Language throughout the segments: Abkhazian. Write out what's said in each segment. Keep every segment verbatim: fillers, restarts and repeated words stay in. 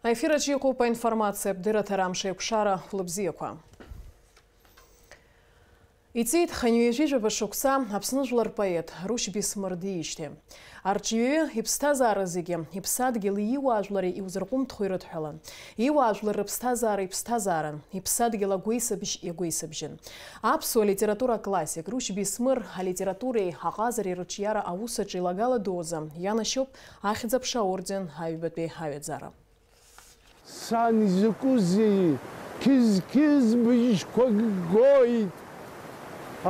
Аефир аҿы иҟоуп аинформациатә дырраҭара «Амш еиқәшара», хәлыбзиақәа. Иҵит хынҩажәижәаба шықәса Аԥсны жәлар рпоет Рушь Бесмыр диижьҭеи. Арҿиаҩы иԥсҭазаара зегьы иԥсадгьыли иуаажәлари иузырҟәымҭхо ирыдҳәалан. Иуаажәлар рыԥсҭазаара иԥсҭазааран, иԥсадгьыл агәеисыбжь иагәеисыбжьын. Аԥсуа литература аклассик Рушь Бесмыр алитературеи аҟазареи рыҿиара аус аҿы илагала дуӡӡа ианашьоуп Ахьӡ-аԥша аорден аҩбатәи аҩаӡара. Сан изакәызеи, қьыз-қьыз быжьқәак гоит,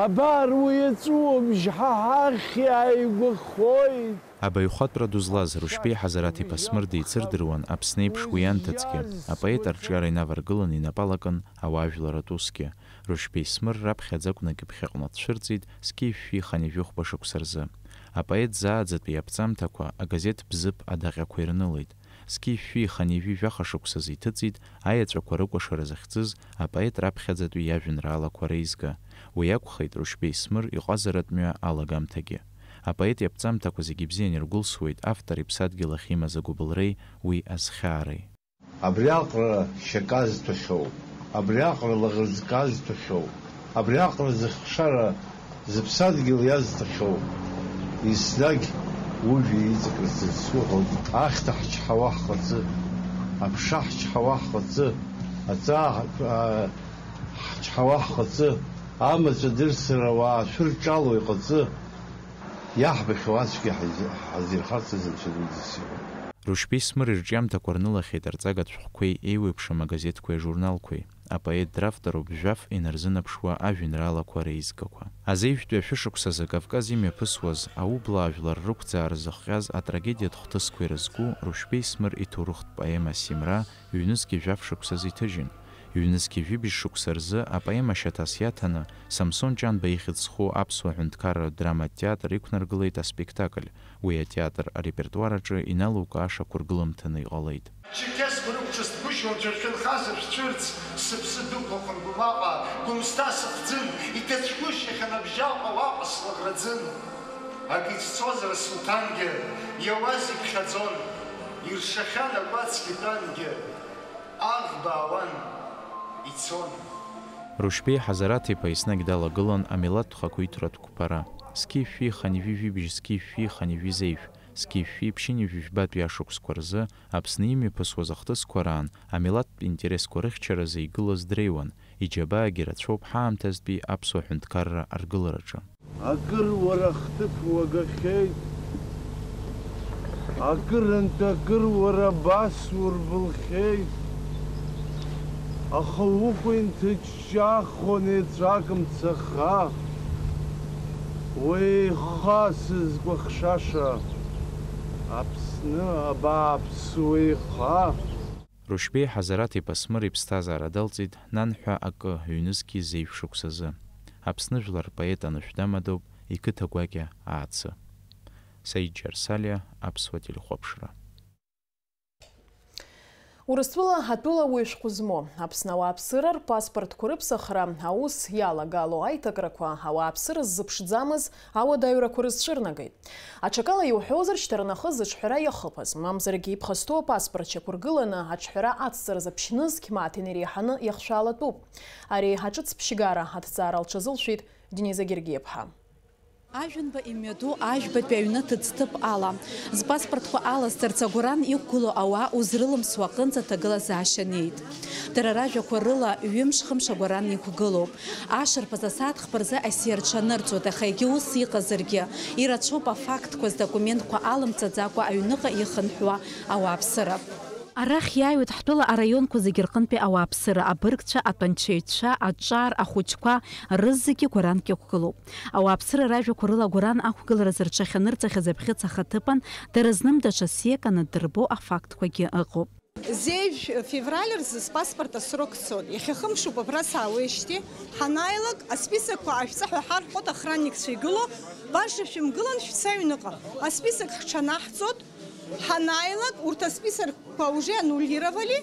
абар уи аҵәуабжь ҳа ҳахь иааигәахоит. Абаҩхатәра ду злаз Рушьбеи Ҳазараҭ-иԥа Смыр деицырдыруан Аԥсны еиԥш уи анҭыҵгьы. Апоет арҿиара инаваргыланы инапы алакын ауаажәларратә усгьы. Рушьбеи Смыр раԥхьаӡа акәны акьыԥхь аҟны дцәырҵит зқьи жәшәи хынҩажәи хәба шықәса рзы. Апоет зааӡатәи иаԥҵамҭақәа агазеҭ Бзыԥ адаҟьақәа ирнылеит. Зқьи жәшәи хынҩажәи жәаха шықәсазы иҭыҵит аеҵәақәа рыкәашара захьӡыз апоет раԥхьаӡатәи иажәеинраалақәа реизга. Уи акәхеит Рушьбеи Смыр иҟазаратә мҩа алагамҭагьы. Апоет иаԥҵамҭақәа зегьы бзиан иргәылсуеит автор иԥсадгьыл ахь имаз агәыбылреи уи азхьаареи. Абриаҟара шьака зҭәахьоу, абриаҟара лаӷырӡ казҭәахьоу, абриаҟара зыхшара зыԥсадгьыл иазҭахьоу, еснагь ужәҩа иҵакырц ансуҳәоит, ахьҭа ҳчҳауа ҳҟаҵы, аԥша ҳчҳауа ҳҟаҵы, аҵаа, аа, ҳчҳауа ҳҟаҵы, амаҵ адырсыр ауаа шәырҿало иҟаҵы, иаҳбахьоу ацәгьа ҳази-, ҳазирхарц азы Анцәа дудысиуеит. Рушьбеи Смыр ирҿиамҭақәа рнылахьеит арҵагатә шәҟәқәеи еиуеиԥшым агазеҭқәеи ажурналқәеи. Апоет дравторуп жәаф инарзынаԥшуа ажәеинраалақәа реизгақәа. Азеижәтәи ашәышықәсазы Кавказ имҩаԥысуаз аублаа жәлар рықәӡаара зыхҟьаз атрагедиатә хҭысқәа ирызку Рушьбеи Смыр иҭоурыхтә поема Семра ҩнызқьи жәаф шықәсазы иҭыжьын. Ҩнызқьи жәибжь шықәса рзы апоема шьаҭас иаҭаны, Самсон Ҷанба ихьӡ зху аԥсуа ҳәынҭқарратә драматә театр иқәнаргылеит аспектакль. Уи атеатр арепертуар аҿы иналукааша қәыргыламҭаны иҟалеит. Черкесқәа рықәҿызҭгәышьон џьаршәынхазар шәцәырҵ, сыԥсы дықәлахын гәмаҟа, Гәымсҭа сыхӡын, иҭацәгәышьахьан Абжьаҟа, уаҟа слаӷраӡын. Акы ицҵозар асулҭангьы, иауаз иԥхьаӡон, иршахьан акәацгьы тәангьы, аӷба аауан, ицон. Рушьбеи Ҳазараҭ-иԥа еснагь далагылан амилаҭтә хақәиҭратә қәԥара. Зқьи жәшәи хынҩажәи жәибжь, зқьи жәшәи хынҩажәи зеижә, зқьи жәшәи ԥшьынҩажәи жәбатәи ашықәсқәа рзы Аԥсны имҩаԥысуаз ахҭысқәа раан амилаҭтә интересқәа рыхьчаразы игылаз дреиуан, иџьабаагьы рацәоуп ҳаамҭазтәи аԥсуа ҳәынҭқарра аргылараҿы. Акыр уара хҭыԥ уагахьеит, акырынтә акыр уара абас урбылхьеит, аха укәа инҭыҷҷахон еҵәак мцаха, уеиха сызкәыхшаша, Аԥсны абааԥсы уеиха! Рушьбеи Ҳазараҭ-иԥа Смыр иԥсҭазаара далҵит нанҳәа акы, ҩнызқьи зеижә шықәсазы. Аԥсны жәлар рпоет анышә дамадоуп иқыҭа гәакьа Аацы. Саид Џьарсалиа, Аԥсуа телехәаԥшра. Урыстәыла атәылауаҩ шәҟәы змоу Аԥсны ауааԥсыра рпаспортқәа рыԥсахра аус иалагало аиҭакрақәа ауааԥсыра ззыԥшӡамыз ауадаҩрақәа рызцәырнагеит. Аҽакала иуҳәозар, шьҭарнахыс зыҿҳәара иахыԥаз, мамзаргьы иԥхасҭоу апаспорт шьақәыргыланы аҿҳәара ацҵара зыԥшьнызқь мааҭ инареиҳаны иахшәалатәуп. Ари аҿыц ԥшьгара аҭҵаара лҽазылшәеит Дениза Гергиаԥҳа. Ажәанба имҩаду ажәбатәи аҩны ҭыӡҭыԥ ала, зпаспортқәа алазҵарц агәаран иқәгылоу ауаа узрылымсуа аҟынӡа аҭагылазаашьа неит. Дара ражәақәа рыла, ҩымш-хымш агәаран иқәгылоуп. Ашарԥаз асааҭ хԥа рзы асиа рҽанырҵоит, аха егьа ус иҟазаргьы, ирацәоуп афактқәа здокументқәа алымҵаӡакәа аҩныҟа ихынҳәуа ауааԥсыра. Арахь иааҩуеит ҳтәыла араионқәа зегьы рҟынтәи ауааԥсыра, абыргцәа, атәанчаҩцәа, аҿар, ахәыҷқәа, рызегьы гәаранк иқәгылоуп. Ауааԥсыра ражәақәа рыла агәаран ақәгыларазы рҽахьанырҵахьаз абӷьыц ахаҭыԥан, дара знымда ҽа сиак анаддырбо афактқәагьы ыҟоуп. Зеижә февраль рзы спаспорт асрок цон. Иахьа хымшуп абра саауеижьҭеи. Ҳанааилак, асписокқәа ашәҵа ҳәа ҳарҳәоит, охранникцәа игылоу, баша шәымгылан, шәца аҩныҟа. Асписок ҳҽанаҳҵоит. Ҳанааилак, урҭ асписокқәа уже аннулировали.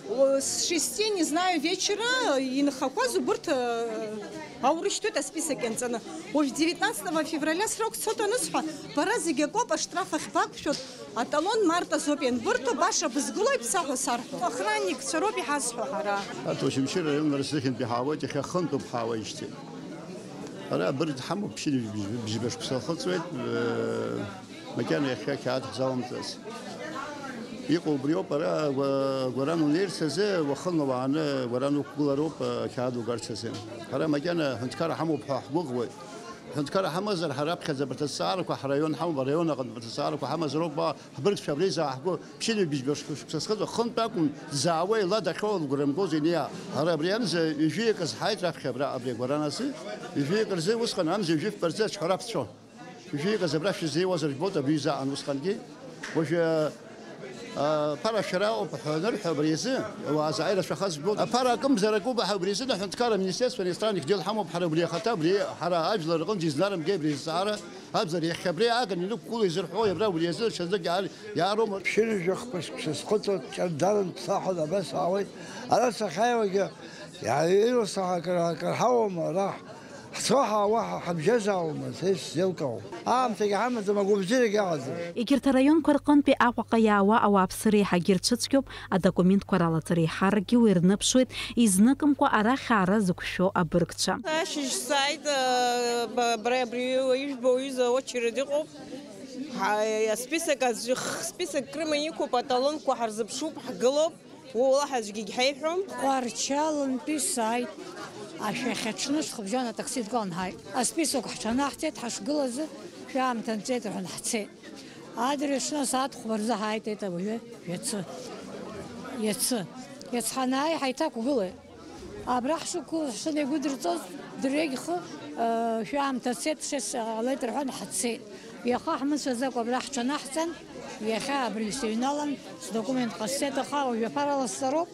С шести, не знаю, вечера инхақәаз убырҭ, э, аурышьҭуеит асписок ианҵаны. Уажә девятнадцатого февраля срок цоит анысҳәа, бара зегь акоуп, аштраф ахь бақәшәоит, аталон март азоуп ианбырҭо, баша бызгылоит, бца ҳәа сарҳәо. Охранникцәа роуп иҳазҳәо ҳара. Арҭ Очамчыра араион рзыхьынтә иҳаауеит, иахьа хынтәуп ҳаауеижьҭеи. Ара абырг ҳамоуп, ԥшьынҩажәи бжьба шықәса ахыҵуеит, э, макьана иахьа ақьаад ҳзалымҵац. Иҟоу убриоуп, ара гәа-, гәаран унеирц азы, уахынла уааны гәаран уқәгылароуп, э, ақьаад угарц азы. Ҳара макьана ҳәынҭқарра ҳамоуп ҳәа ҳгәыӷуеит. Ҳәынҭқарра ҳамазар, ҳара аԥхьаӡа абарҭ азҵаарақәа ҳраион ҳамоуп, араион аҟынтә абарҭ азҵаарақәа ҳамазароуп, ма ҳбыргцәа абри зааҳго, ԥшьынҩажәи бжьба шықәса ахыҵуа, хынтә акәым, дзаауа, илада ахьоу лгәра мгози иниа. Ҳара абри анӡа ҩажәи акы зҳаит раԥхьа абра, абри агәаран азы, ҩажәи акы рзы, усҟан амза ҩажәи фба рзы аҿҳәара ԥҵәон. Ҩажәи акы азы абра шәыззеиуазар жәбоит, абри изы аан усҟангьы. Уажәы, а, ԥара шәара ауп ҳәа анырҳәа абри азы, уаазааира шәахаз жәбоит. Аԥара акымзар акуба ҳәа убри азы аҳәынҭқарра аминистерство иностранных дел ҳамоуп ҳара убри ахаҭа, абри ҳара ажәлар рҟынӡа изнарымгеи абри азҵаара. Абзар иахьа абри аган инықәгыло изырҳәо, абра убри азы ҽазнык иаар-, иаароума? Ԥшьынҩажәи хԥа шықәса схыҵуеит, ҷандаран бсаҳәан абас аауеит. Ара сахьааиуагьы, иааиуа саҳа акыр, акыр ҳауама, ара ҳцо ҳаауа ҳа-, ҳабжьазаауама, са исзеилкаауам. Аамҭагьы ҳамаӡам, агәабзиарагьы аҟаӡам. Егьырҭ араионқәа рҟынтәи Аҟәаҟа иаауа ауааԥсыра еиҳагьы рцәыцәгьоуп, адокументқәа ралаҵара еиҳаракгьы уи рныԥшуеит, изныкымкәа арахь аара зықәшәо абыргцәа. Ашьыжь сааит, э, ба-, бара абри ижәбо аҩыза очередь ыҟоуп. Ҳа-, асписок аӡәы х-, список рыма иқәуп, аталонқәа ҳарзыԥшуп, ҳгылоуп, уа уаҳа аӡәгьы егьҳаиҳәом. Ҟәарчалынтәи сааит, ашәахьаҽны схыбжьон атакси дкылан ҳааит. Асписок ҳҽанаҳҵеит, ҳашгылазы шәаамҭа нҵәеит рҳәан ҳцеит. Адырҩаҽны асааҭ хәба рзы ҳааит, еиҭа уажәы, жәацы, иацы. Иацы ҳанааи, ҳаиҭақәгылеит. Абра ҳшықәгылаз, ҳшынеигәыдырҵоз, дырҩегьых, э, шәаамҭа цеит, шес ҟалеит рҳәан, ҳцеит. Иаха ҳмыцәаӡакәа абра ҳҽанаҳҵан, иахьа абри сыҩналан, сдокумент ҟасҵеит, аха уажәы аԥара ласҵароуп.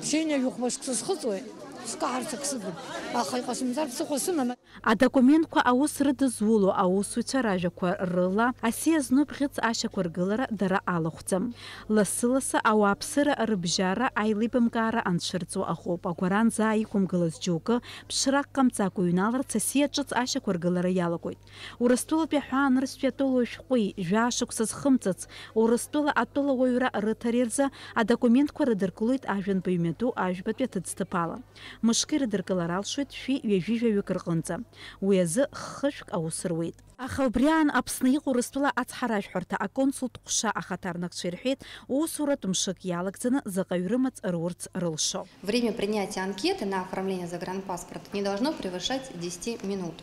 Ԥшьынҩажәи хәба шықәса схыҵуеит, скаҳарц ак сыгым, аха иҟасымҵар ԥсыхәа сымам. Адокументқәа аус рыдызуло аусуцәа ражәақәа рыла, асиа зну бӷьыц ашьақәыргылара дара алахәӡам. Лассы-лассы ауааԥсыра рыбжьара аилибамкаара анцәырҵуа ыҟоуп. Агәаранӡа иқәымгылаз џьоукы ԥшрак ҟамҵакәа иҩналарц асиа ҿыц ашьақәыргылара иалагоит. Урыстәылатәи аҳәаанырцәтәи атәылауаҩ шәҟәи жәаа шықәса зхымҵыц Урыстәыла атәылауаҩра рыҭареи рзы адокументқәа рыдыркылоит ажәантәаҩ мҩаду ажәбатәи аҭыӡҭыԥ ала. Мышкы ирыдыркылар алшоит шәи ҩажәи жәаҩык рҟынӡа. Уи азы хышәк аус руеит. Аха убри аан Аԥсны иҟоу Урыстәыла ацҳаражәҳәарҭа аконсултә ҟәша ахаҭарнакцәа ирҳәеит, усуратә мшык иалагӡаны заҟаҩ рымаҵ рурц рылшо. Время принятия анкеты на оформление загранпаспорта не должно превышать десяти минут.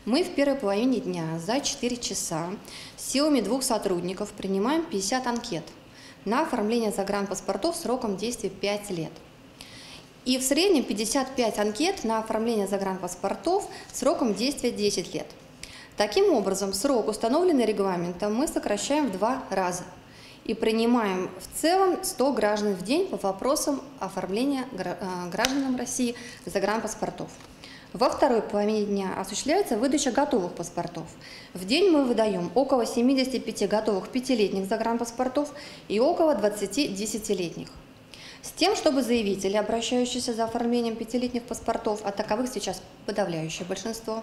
Мы в первой половине дня за четыре часа силами двух сотрудников принимаем пятьдесят анкет на оформление загранпаспортов сроком действия пять лет. И в среднем пятьдесят пять анкет на оформление загранпаспортов сроком действия десять лет. Таким образом, срок, установленный регламентом, мы сокращаем в два раза и принимаем в целом сто граждан в день по вопросам оформления гра-, э, гражданам России загранпаспортов. Во второй половине дня осуществляется выдача готовых паспортов. В день мы выдаём около семидесяти пяти готовых пятилетних загранпаспортов и около двадцати десятилетних. С тем, чтобы заявители, обращающиеся за оформлением пятилетних паспортов, а таковых сейчас подавляющее большинство,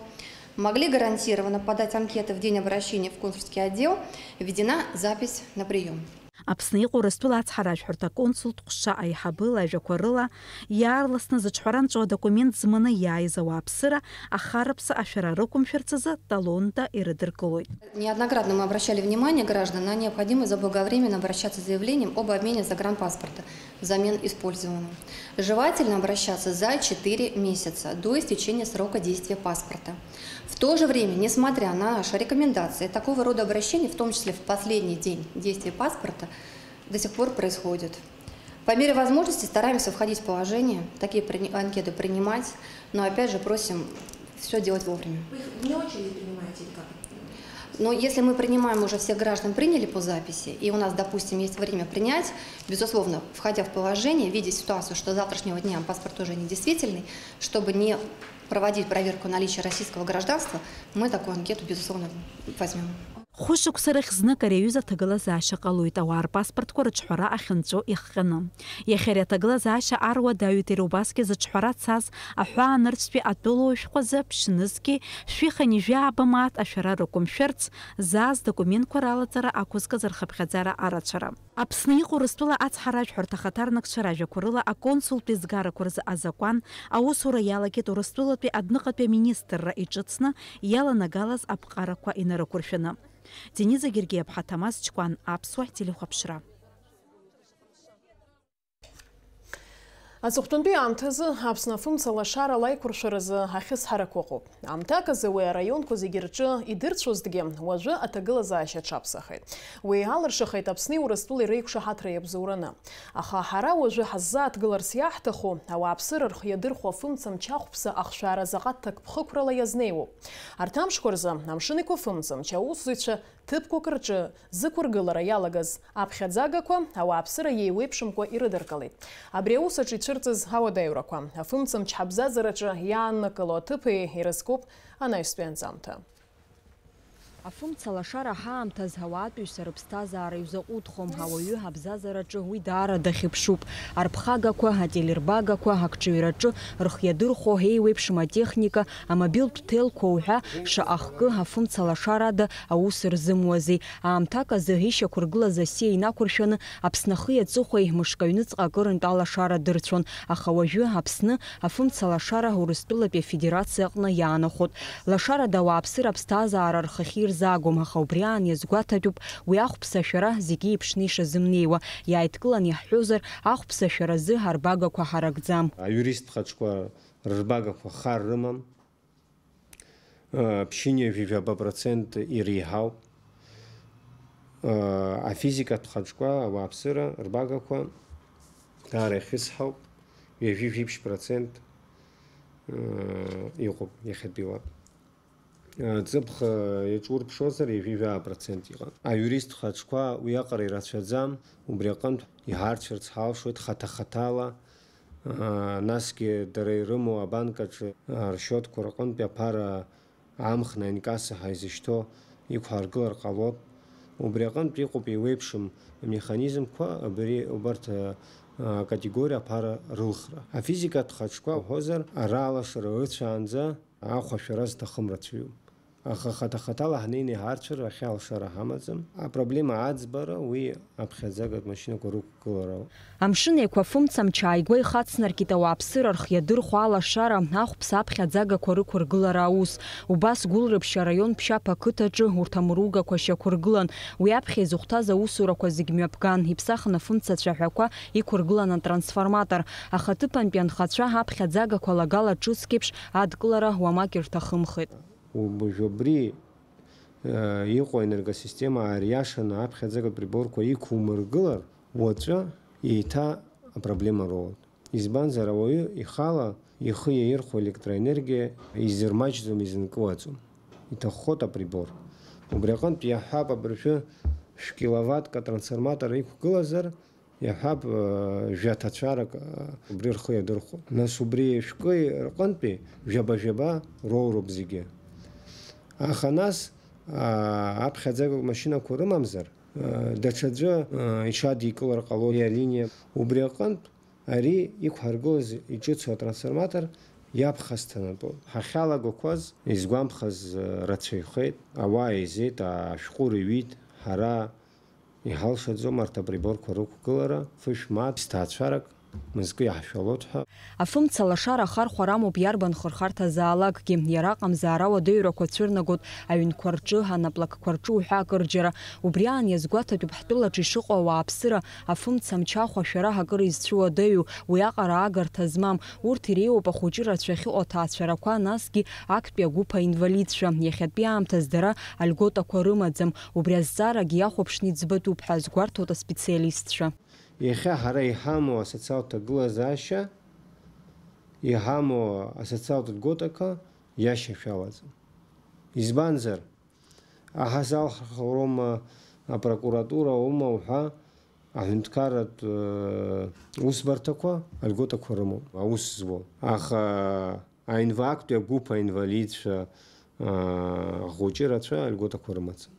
могли гарантированно подать анкеты в день обращения в консульский отдел, введена запись на приём. Аԥсны иҟоу Урыстәыла ацҳаражәҳәарҭа аконсултә ҟәша аиҳабы лажәақәа рыла, иаарласны зыҿҳәара нҵәо адокумент зманы иааиз ауааԥсыра ахараԥса ашәара рықәымшәарц азы талонда ирыдыркылоит. Неоднократно мы обращали внимание граждан на необходимость заблаговременно обращаться с заявлением об обмене загранпаспорта взамен использованного. Желательно обращаться за четыре месяца до истечения срока действия паспорта. В то же время, несмотря на наши рекомендации, такого рода обращения, в том числе в последний день действия паспорта, до сих пор происходят. По мере возможности стараемся входить в положение, такие прини-, анкеты принимать, но опять же просим всё делать вовремя. Вы их вне очереди принимаете или как? Но если мы принимаем, уже всех граждан приняли по записи, и у нас, допустим, есть время принять, безусловно, входя в положение, видя ситуацию, что с завтрашнего дня паспорт уже недействительный, чтобы не проводить проверку наличия российского гражданства, мы такую анкету, безусловно, возьмём. Хәышықәса рахь знык ари аҩыза аҭагылазаашьа ҟалоит, ауаа рпаспортқәа рыҿҳәара ахьынҵәо иахҟьаны. Иахьа ари аҭагылазаашьа ар уадаҩуп, иара убасгьы зыҿҳәара цаз аҳәаанырцәтәи атәылауаҩ шәҟәазы ԥшьнызқьи шәи хынҩажәи ааба мааҭ ашәара рықәымшәарц, заа здокументқәа ралаҵара ақәызкыз рхыԥхьаӡара арацәара. Аԥсны иҟоу Урыстәыла ацҳаражәҳәарҭа ахаҭарнакцәа ражәақәа рыла аконсултә еизгарақәа рзы азакәан аусура иалагеит Урыстәылатәи адәныҟатәи аминистрра иҿыцны иаланагалаз аԥҟарақәа инарықәыршәаны. Дениза Гергиаԥҳа, Ҭамаз Чкәан, Аԥсуа телехәаԥшра. Аҵыхәтәантәи аамҭазы Аԥсны афымца лашара лаиқәыршәаразы ахьысҳарақәа ыҟоуп. Аамҭак азы уи араионқәа зегьы рҿы идырцәозҭгьы, уажәы аҭагылазаашьа аҽаԥсахеит. Уи алыршахеит Аԥсни Урыстәылеи реиқәшаҳаҭра иабзоураны. Аха ҳара уажәы ҳаззааҭгыларц иаҳҭаху, ауааԥсыра рхы иадырхәо афымца мчы ахәԥса ахшәаара заҟа ҭакԥхықәрала иазнеиуоуп. Арҭ амшқәа рзы Амшын Еиқәа афымца мчы аусзуҩцәа ҭыԥқәак рҿы зықәыргылара иалагаз аԥхьаӡагақәа ауааԥсыра иеиуеиԥшымкәа ирыдыркылеит. Абри аус аҿы ицәырҵыз ауадаҩрақәа, афымцамч ҳабзазараҿы иааннакыло аҭыԥи ирызкуп анаҩстәи анҵамҭа. Афымца лашара ҳаамҭаз ауаатәыҩса рыԥсҭазаара иузаҟәыҭхом, ауаҩы ҳабзазараҿы уи даара дахьыԥшуп. Арԥхагақәа, ателербагақәа, акҿыҩраҿы рхы иадырхәо еиуеиԥшым атехника, амобилтә ҭелқәа уҳәа шаҟа хкы афымца лашарада аус рзымуазеи. Аамҭак азы ишьақәыргылаз асиа инақәыршәаны Аԥсны ахи аҵыхәеи мышк аҩныҵҟа акырынтә алашара дырцәон, аха уажәы Аԥсны афымца лашара Урыстәылатәи Афедерациа аҟны иаанахәоит. Лашарада ауааԥсыра аԥсҭазаара рхахьы ирзаагом, аха убри аан иазгәаҭатәуп уи ахәԥса ашәара зегьы еиԥшны ишазымнеиуа. Иааидкылан иаҳҳәозар, ахәԥса ашәаразы арбагақәа ҳаракӡам. Аиуристтә хаҿқәа рырбагақәа хар рымам. Ԥшьынҩажәи жәаба процент иреиҳауп. Афизикатә хаҿқәа, ауааԥсыра рбагақәа даара ихьысҳауп, ҩажәи жәиԥшь процент иҟоуп иахьатәиуа. Ҵыԥх иаҿурԥшуазар, ҩажәи жәаа процент иҟан. Аиуристтә хаҿқәа уиаҟара ирацәаӡам, убри аҟынтә иҳарцәарц ҳалшоит хаҭа-хаҭала, аа, насгьы дара ирымоу абанкаҿы, аа, ршьотқәа рҟынтәи аԥара амхны аинкасса ҳәа изышьҭоу иқәҳаргылар ҟалоит. Убри аҟынтә иҟоуп еиуеиԥшым амеханизмқәа, абри убарҭ, аа, акатегориа аԥара рылхра. Афизикатә хаҿқәа уҳәозар, ара алашара ыцәаанӡа ахәашәара зҭахым рацәаҩуп. Аха хаҭа-хаҭала ҳнеины иҳарцәар, иахьа алшара ҳамаӡам. Апроблема аӡбара, уи аԥхьаӡагатә машьынақәа рықәгылара ауп. Амшын Еиқәа афымцамч ааигәа ихацнаркит ауааԥсыра рхы иадырхәо алашара, ахәԥса аԥхьаӡагақәа рықәыргылара аус. Убас Гәылрыԥшь араион Ԥшьаԥ ақыҭаҿы урҭ амругақәа шьақәыргылан. Уи аԥхьа изыхәҭаз аусурақәа зегь мҩаԥган, иԥсахын афымца цәаҳәақәа, иқәыргылан атрансформатор. Аха аҭыԥантәи анхацәа аԥхьаӡагақәа лагала ҿыцк еиԥш адкылара уамак ирҭахымхеит. Уажә убри, э, иҟоу аенергосистема аариашаны аԥхьаӡагатә приборқәа иқәумыргылар, уаҵәы еиҭа апроблема роуеит. Избанзар, ауаҩы ихала ихы иаирхәо електроенергиа изырмаҷӡом, изынкылаӡом. Иҭаххоит априбор. Убри аҟынтә иаҳҳәап, абыржәы шә-киловаттк атрансформатор иқәгылазар, иаҳҳәап, э, жәа ҭацәарак, э, убри рхы иадырхәон. Нас убри шәкы рҟынтәи жәаба-жәаба роуроуп зегьы. Аха нас, аа, аԥхьаӡагоу машьынақәа рымамзар, э, даҽаӡәы, э, иҽадикылар ҟалоит ари алиниа. Убри аҟынтә ари иқәҳаргылаз иҿыцу атрансформатор иаԥхасҭанатәуп. Ҳахьалагақәаз, изгәамԥхаз, э, рацәаҩхеит, ауаа еизеит, ашәҟәы рыҩит, ҳара Иҳалшаӡом арҭ априборқәа рықәгылара, фышә мааҭ, ԥсҭаацәарак мызкы иаҳшәалоит ҳәа. Афымца лашара ахархәара амоуп иарбан хырхарҭазаалакгьы. Иара аҟамзаара ауадаҩрақәа цәырнагоит аҩнқәа рҿы, анаплакқәа рҿы уҳәа акырџьара. Убри аан иазгәаҭатәуп ҳтәылаҿы ишыҟоу ауааԥсыра, афымца мчы ахә ашәара акыр изцәуадаҩу, уиаҟара агарҭа змам. Урҭ иреиуоуп ахәыҷы рацәа ахьыҟоу аҭаацәарақәа, насгьы актәи агәыԥ аинвалидцәа. Иахьатәи аамҭаз дара альготақәа рымаӡам. Убри азҵаарагьы иахәаԥшны иӡбатәуп ҳәа азгәарҭоит аспециалистцәа. Иахьа ҳара иҳамоу асоциалтә ҭагылазаашьа, иҳамоу асоциалтә льготақәа иашьашәалаӡам. Избанзар, аҳазалхроума, апрокуратура аума уҳәа аҳәынҭқарратә, э, усбарҭақәа альготақәа рымоуп, аус зуа. Аха аинва-, актәи агәыԥ аинвалидцәа, э, ахәыҷы рацәа альготақәа рымаӡам.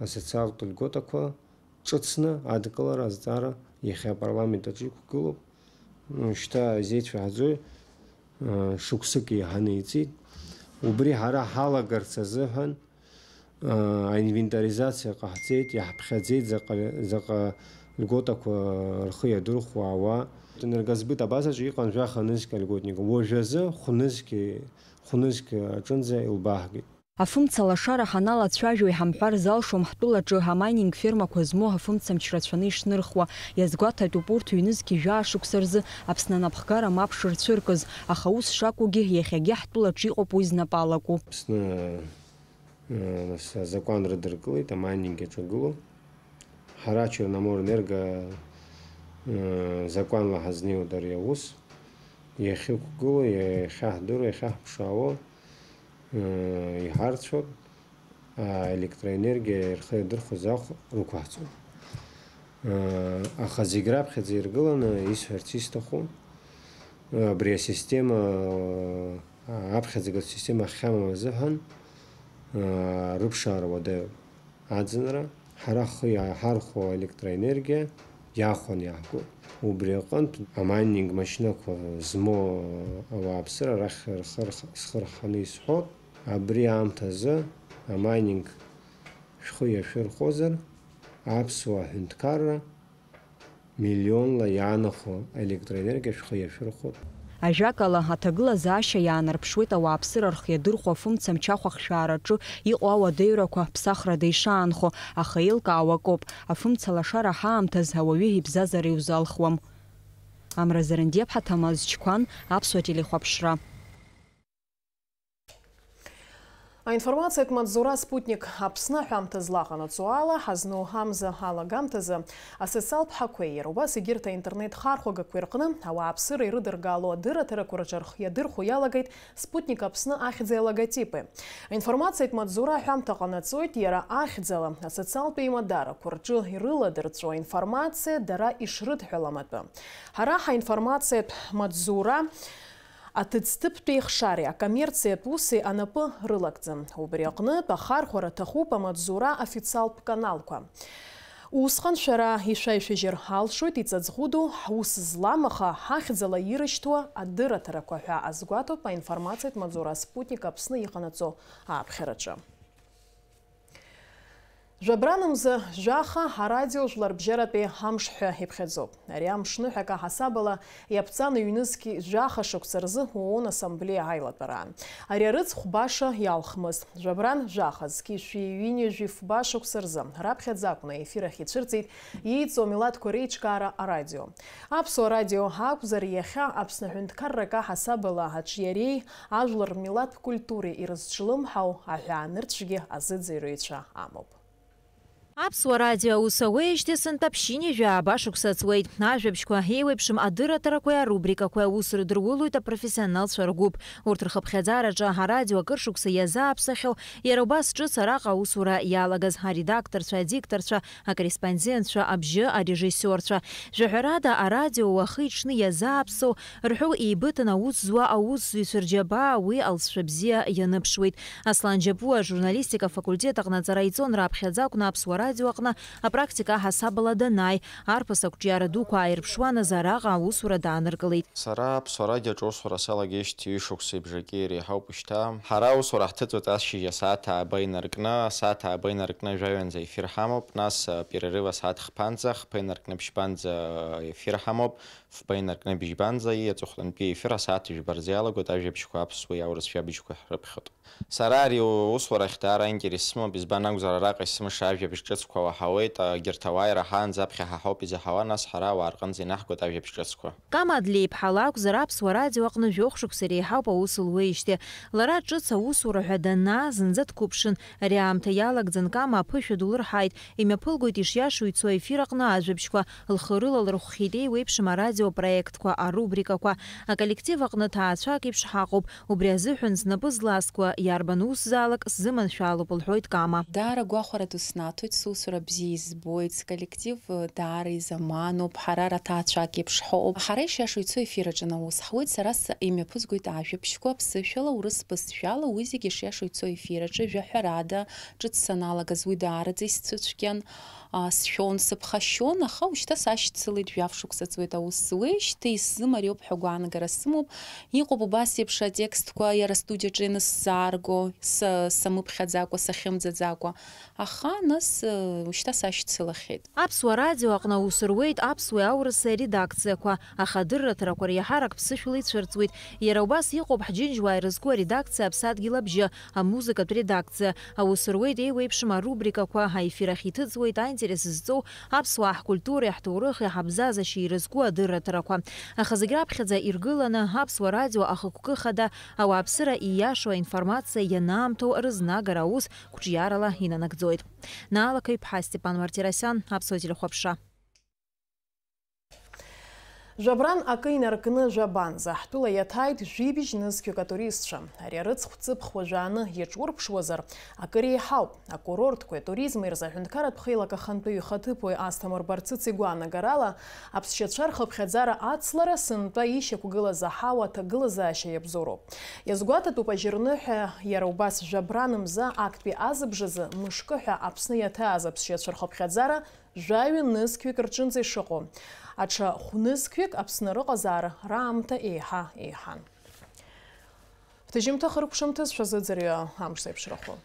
Асоциалтә льготақәа ҿыцны адкылара азҵаара иахьа апарламент аҿы иқәгылоуп. Шьҭа изеицәаҳаӡои, шықәсык еиҳаны иҵит. Убри ҳара ҳалагарц азыҳәан, аинвентаризациа ҟаҳҵеит, иаҳԥхьаӡеит заҟа, заҟа льготақәа рхы иадырхәо ауаа. Энергосбыт абазаҿы иҟан жәаха нызқь альготник, уажәазы хә-нызқь, хә-нызқь аҿынӡа илбааҳгеит. Афымца лашара ҳаналацәажәо иҳамҳәар залшом ҳтәылаҿы амайнинг фермақәа змоу афымцамч рацәаны ишнырхуа. Иазгәаҭатәуп урҭ ҩнызқь жәаа шықәса рзы Аԥсны анапхгара мап шырцәыркыз, аха ус шакәугьы иахьагьы ҳтәылаҿы иҟоуп уи знапы алаку. Аԥсны, э, нас азакәан рыдыркылеит амайнинг иаҿагылоу. Ҳара Черноморэнерго, э, закәанла ҳазнеиуеит ари аус. Иахьықәгылоу, иахьаҳдыруа, иахьаҳԥшаауа, э, иҳарцәоуп, аелектроенергиа рхы иадырхәоз ахә рықәаҳҵон. Э, аха зегь раԥхьаӡа иргыланы исҳәарц исҭаху, э, абри асистема, э, аԥхьаӡагатә система ахьхьамам азыҳәан, э, рыԥшаара уадаҩуп. Аӡынра, ҳара ҳхы иаҳархәо аелектроенергиа иахәаны иаҳго. Убри аҟынтә амайнинг машьынақәа змоу ауааԥсыра арахь рхы рх-, схы рханы исҳәоит. Абри аамҭазы амайнинг шәхы иашәырхәозар, аԥсуа ҳәынҭқарра миллионла иаанахәо аелектроенергиа шәхы иашәырхәоит. Ажәакала, аҭагылазаашьа иаанарԥшуеит ауааԥсыра рхы иадырхәо афымца мчахә ахшәаараҿы иҟоу ауадаҩрақәа ԥсахрада ишаанхо, аха еилкаауа акоуп, афымца лашара ҳаамҭаз ауаҩы ибзазара иузалхуам. Амра Зарандиаԥҳа, Ҭамаз Чқәан, Аԥсуа телехәаԥшра. Аинформациатә маҵзура Спутник Аԥсны аҳәамҭа злаҟанаҵо ала, ҳазну ҳамза алагамҭазы асоциалтә ҳақәеи, иара убас егьырҭ аинтернет хархәагақәеи рҟны ауааԥсыра ирыдыргало адырраҭарақәа рҿы рхы иадырхәо иалагеит Спутник Аԥсны ахьӡи алоготипи. Аинформациатә маҵзура аҳәамҭа ҟанаҵоит иара ахьӡала асоциалтә еимадарақәа рҿы ирыладырҵәо аинформациа дара ишрыдҳәалам атәы. Ҳара ҳаинформациатә маҵзура аҭыӡҭыԥтәи хшареи акоммерциатә уси анапы рылагӡам. Убри аҟнытә ахархәара аҭахуп амаҵзура официалтә каналқәа. Усҟан шәара ишәаишәыжьыр ҳалшоит иҵаҵӷәы ду ҳус злам, аха ҳахьӡала ирышьҭуа адырраҭарақәа ҳәа азгәаҭоуп аинформациатә маҵзура Спутник Аԥсны иҟанаҵо ааԥхьараҿы. Жәабранымза жәаха арадио жәларбжьаратәи амш ҳәа иԥхьаӡоуп. Ари амш ныҳәак аҳасабала иаԥҵан ҩнызқь жәаха шықәса рзы ООН Ассамблеиа аилатәараан. Ари арыцхә баша иалхмызт. Жәабран жәаха зқьи шәи ҩынҩажәи фба шықәса рзы раԥхьаӡа акәны аефир ахь ицәырҵит иеиҵоу амилаҭқәа реиҿкаара арадио. Аԥсуа радио акәзар, иахьа Аԥсны аҳәынҭқарра аҳасабала аҿиареи ажәлар рмилаҭтә культуреи ирызҿлымҳау аҳәаанырцәгьы азыӡырҩцәа амоуп. Аԥсуа радио аус ауеижьҭеи сынтәа ԥшьынҩажәи ааба шықәса ҵуеит. Ажәабжьқәа еиуеиԥшым адырраҭарақәеи арубрикақәеи аус рыдырулоит апрофессионалцәа ргәыԥ. Урҭ рхыԥхьаӡараҿы арадио акыр шықәса иазааԥсахьоу, иара убас ҿыц араҟа аусура иалагаз аредакторцәа, адикторцәа, акорреспондентцәа, абжьы арежиссиорцәа. Жәаҳәарада, арадио уахи-ҽни иазааԥсоу, рҳәоу еибыҭаны аус зуа аусзуҩцәа рџьабаа уи алҵшәа бзиа ианыԥшуеит. Аслан Џьапуа ажурналистика афакультет аҟны аҵара иҵон, раԥхьаӡа акәны Аԥсуа радио аҟны апрактика аҳасабала данааи, арԥыс ақәҿиара дуқәа ааирԥшуан азы араҟа аусура дааныркылеит. Сара Аԥсуа радиоаҿы аусура салагеижьҭеи ҩышықәсеи бжаки иреиҳауп шьҭа. Ҳара аусура ҳҭыҵуеит ашьыжь асааҭ ааба инаркны, асааҭ ааба инаркны жәаҩанӡа ефир ҳамоуп, нас, а, перерыв асааҭ хԥанӡа, хԥа инаркны ԥшьбанӡа, а, ефир ҳамоуп, фба инаркны быжьбанӡа, иаҵыхәтәантәи аефир асааҭ жәба рзы иалагоит, ажәабжьқәа аԥсуеи аурысшәа абжьқәеи ҳрыԥхьоит. Сара ари усурахь даара аинтерес сымоуп, избан акәзар, араҟа есымша ажәабжь ҿыцқәа уаҳауеит, егьырҭ ауаа ираҳаанӡа аԥхьа ҳаҳауп изаҳауа, нас ҳара ауаа рҟынӡа инаҳгоит ажәабжь ҿыцқәа. Кама Адлеиԥҳа лакәзар, Аԥсуа радио аҟны жәохә шықәса иреиҳауп аус луеижьҭеи. Лара ҿыц аусура ҳәа данаа, зынӡа дқәыԥшын. Ари аамҭа иалагӡан Кама аԥышәа ду лырҳаит, имҩаԥылгоит ишиашоу ицо аефир аҟны ажәабжьқәа, лхы рылалырхәхьеит еиуеиԥшым арадиопроектқәа, арубрикақәа. Аколлектив аҟны ҭаацәак еиԥш ҳаҟоуп, убри азыҳәан знапы зласкуа иарбан усзаалак сзыманшәалоуп, лҳәоит Кама. Даара гәахәара ду снаҭоит, Сусура бзиа избоит, сколлектив даара изамануп, ҳара раҭаацәак еиԥш ҳаҟоуп. Ҳара ишиашоу ицо ефир аҿы анаус ҳуеит, сара сзы имҩаԥызгоит ажәабжьқәа ԥсышәала, урыс бызшәала, уи зегьы ишиашоу ицо ефир аҿы, жәаҳәарада, ҿыц саналагаз уи даараӡа исцәыцәгьан, а, сшәон, сыԥхашьон, аха ушьҭа сашьцылеит, жәаф шықәса ҵуеит аус зуеижьҭеи, исзымариоуп ҳәа гәаанагара сымоуп. Иҟоуп убас еиԥш атекстқәа иара астудиаҿы ианысзаарго, са-, самыԥхьаӡакәа, сахьымӡаӡакәа. Аха нас, э, ушьҭа сашьцылахьеит. Аԥсуа радио аҟны аус руеит аԥсуеи аурысеи аредакциақәа, аха адырраҭарақәа реиҳарак ԥсышәала ицәырҵуеит. Иара убас иҟоуп ҳџьынџьуаа ирызку аредакциа Аԥсадгьыл абжьы, амузыкатә редакциа. Аус руеит еиуеиԥшым арубрикақәа, аефир ахь иҭыҵуеит аинтерес зҵоу аԥсуаа ҳкультуреи ҳҭоурыхи ҳабзазашьеи ирызку адырраҭарақәа. Аха зегь раԥхьаӡа иргыланы Аԥсуа радио ахықәкы хада ауааԥсыра ииашоу аинформациа ианаамҭоу рызнагара аус қәҿиарала инанагӡоит. Наала Қаҩԥҳа, Степан Мартиросиан, Аԥсуа телехәаԥшра. Жәабран акы инаркны Жәабанӡа ҳтәыла иаҭааит жәибжь нызқьҩык атуристцәа. Ари арыцхә ҵыԥх уажәааны иаҿурԥшуазар, акыр еиҳауп. Акурортқәеи атуризми рзы аҳәынҭқарратә хеилак ахантәаҩы ихаҭыԥуаҩ Асҭамыр Барцыц игәаанагарала, аԥсшьацәа рхыԥхьаӡара ацлара сынтәа ишьақәгылаз аҳауа аҭагылазаашьа иабзоуроуп. Иазгәаҭатәуп ажьырныҳәа, иара убас Жәабран мза актәи азыбжазы мышкы ҳәа Аԥсны иаҭааз аԥсшьацәа рхыԥхьаӡара жәаҩа нызқьҩык рҿынӡа ишыҟоу. Аҽа хә-нызқьҩык Аԥсны рыҟазаара раамҭа еиҳа еиҳан. Ҭыжьымҭа хыркәшамҭаз шәазыӡырҩы амш зеиԥшрахо.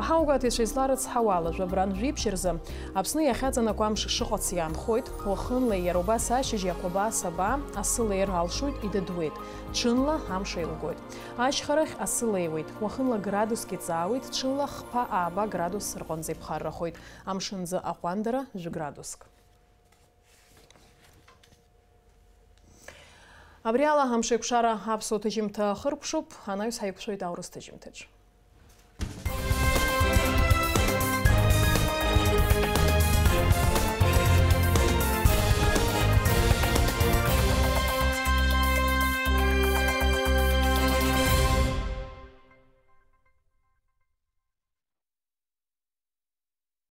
Аҳауагәаҭаҩцәа изларыцҳауа ала, жәабран жәиԥшь рзы Аԥсны иахьаҵанакуа амш шыҟац иаанхоит. Уахынла иара убас ашьыжь ахәаба асаба асы леир алшоит, идыдуеит. Ҽынла амш еилгоит. Ашьхарахь асы леиуеит. Уахынла градуск иҵаауеит, ҽынла хԥа ааба градус рҟынӡа иԥхаррахоит. Амшынӡы аҟәандара жәградуск. Абри ала амшеиқәшара аԥсуа ҭыжьымҭа ахыркәшоуп, анаҩс ҳаиқәшәоит аурыс ҭыжьымҭаҿ.